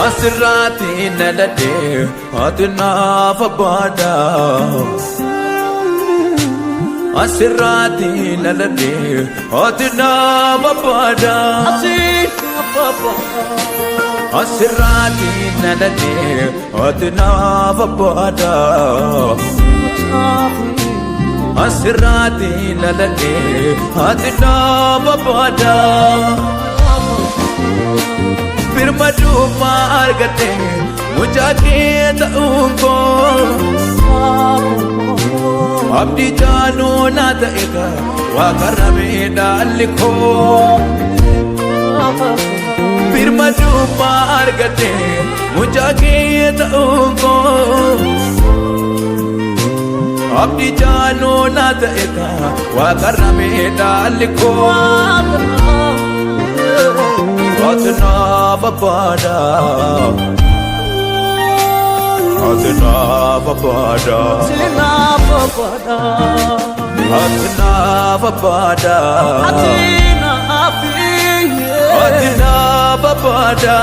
Asirratti dhaladhee ati naaf abbaadha. Asirratti dhaladhee ati naaf abbaadha. Asirratti dhaladhee ati naaf abbaadha. Asirratti dhaladhee ati naaf abbaadha. Birmadummaa argadhe mucaa kee ta'uun koo, abdii jaaloo naa ta'e waaqarra miidhaalli koo. Birmadummaa argadhe mucaa kee ta'uun koo, abdii jaaloo naa ta'e waaqarra miidhaalli koo. Ati naaf abbaadha. Ati naaf abbaadha. Ati naaf abbaadha. Ati naaf abbaadha.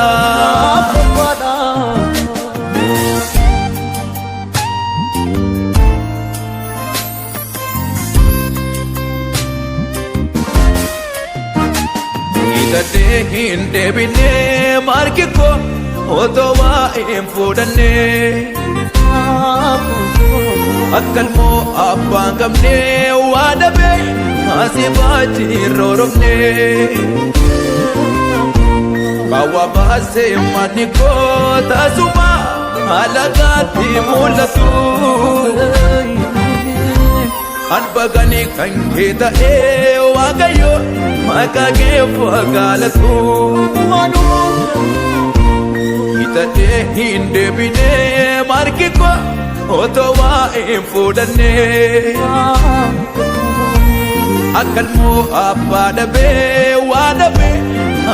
Hidhatee hin deebinee margi koo otoo waa hin fuudhannee. Akka ilmoo abbaan qabnee waa dhabee asii baachi roorofnee. Kaawwa baasee manni koo tasuma alagaatti mul'atu. Albaganii kan kee ta'ee Waaqayyo maqaa kee fakaalatu. Hidhatee hin deebinee margi koo otoo waa hin fuudhannee. Akka ilmoo abbaa dhabee waa dhabee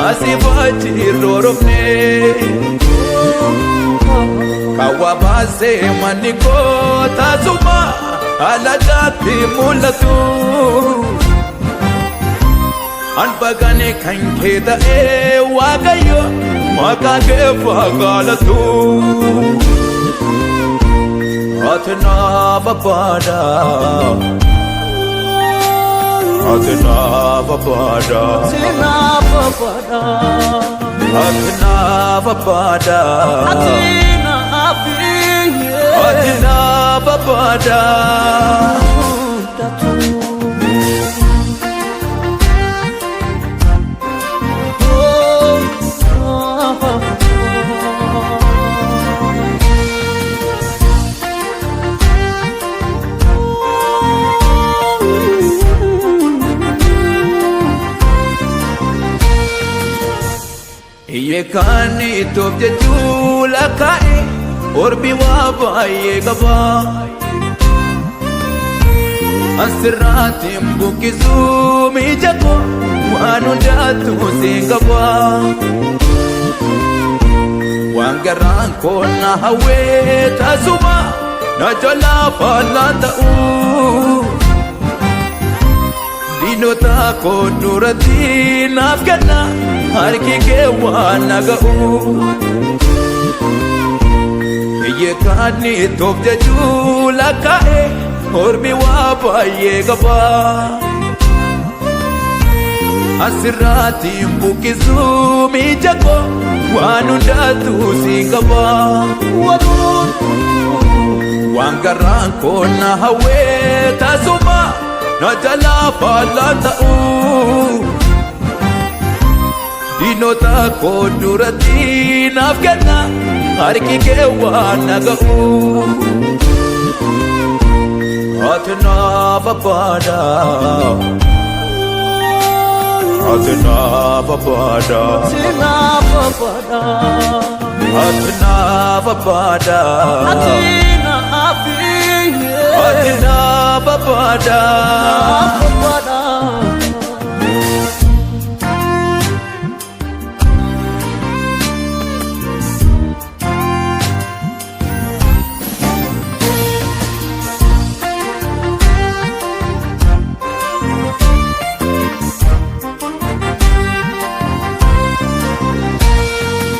asii baachi roorofnee. Kaawwa baasee manni koo tasuma alagaatti mul'atu. Albaganii kan kee ta'ee Waaqayyo maqaa kee fakaalatu. Ati naaf abbaadha. Ati naaf abbaadha. Ati naaf abbaadha. Ati naaf abbaadha. Iyyeekaan ittoof jechuu lakkaa'e ormi waa baay'ee qaba. Asirratti buqqisuu miija koo waan hundaatu siin qaba. Waan garaan koo na hawwee tasuma na jalaa faallaa ta'u. Diinota koo duratti naaf kenna harki kee waan na ga'u. Iyyeekaan ittoof jechuu lakkaa'e ormi waa baay'ee qaba. Asirratti buqqisuu miija koo waan hundaatu siin qaba. Waan garaan koo na hawwee tasuma na jalaa faallaa ta'u. Diinota koo duratti naaf kenna harki kee waan na ga'u. Ati naaf abbaadha. Ati naaf abbaadha. Ati naaf abbaadha. Ati naaf abbaadha.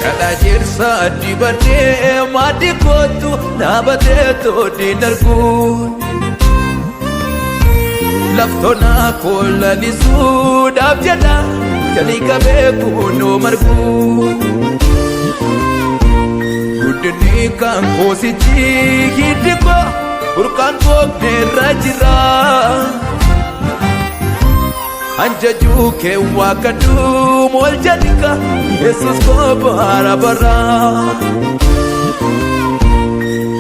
Dhadhaa jirsa. Jirsaa dibannee maaddii kootu dhaabatee toodiin arguun. Laftoonaa koolalisuudhaaf jedha jalqabee kunoo marguu. Guddinni kan koosichi hiddi koo burqaan kookneerra jira. Anjajuu kee waaqadhu mool jedhika Yesuus koo bara bara.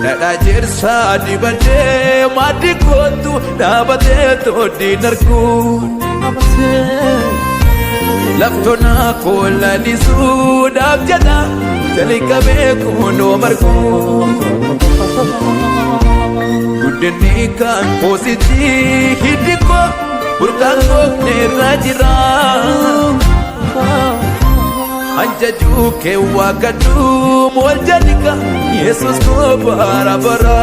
Dhadhaa jirsaa dibannee maaddii kootu dhaabatee toodiin arguun. Laftoonaa koolalisuudhaaf jedha jalqabee kunoo marguu. Guddinni kan koosichi hiddi koo burqaan kookneerra jira. Anjajuu kee waaqadhu mool jedhika Yesuus koo bara bara.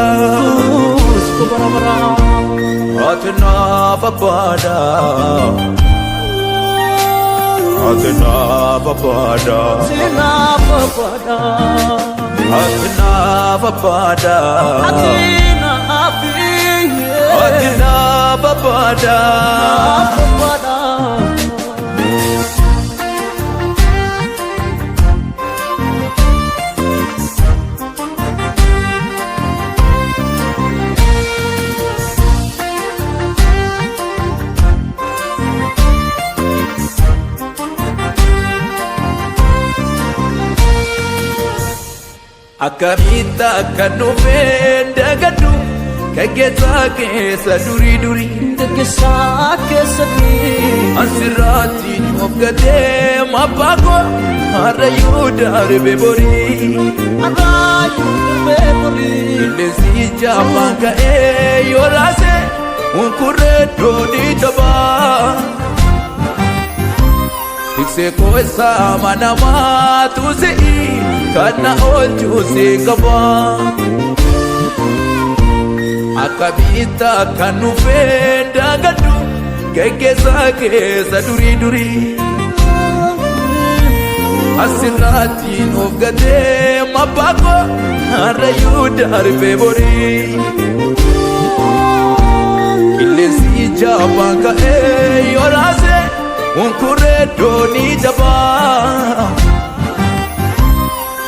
Ati naaf abbaadha. Ati naaf abbaadha. Ati naaf abbaadha. Ati naaf abbaadha. Akkamitti akka dhufeen dagadhu gaggeessaa keessa durii durii. Gaggeessaa keessa durii. Asirratti of gatee mabbaa koo harrayyuu darbe borii. Harrayyuu darbee borii. Qilleensi jabaan ka'ee yoo raase hunkurree doonii jabaa. Tiksee koo isaa manamaatu si'i kan na oolchu si qaba. Akkamitti akka dhufeen dagadhu gaggeessaa keessa durii durii. Asirratti of gatee mabbaa koo harrayyuu darbee borii. Qilleensi jabaan ka'ee yoo raase hunkurree doonii jabaa.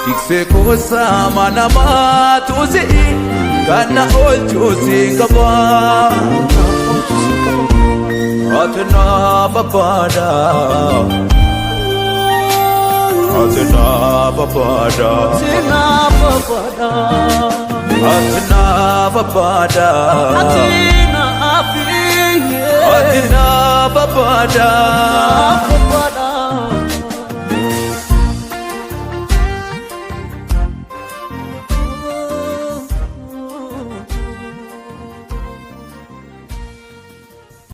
Tiksee koo manamaatu si'i kan na oolchu si qaba. Ati naaf abbaadha. Ati naaf abbaadha. Ati naaf abbaadha. Ati naaf abbaadha. Ati naaf. Ati naaf abbaadha.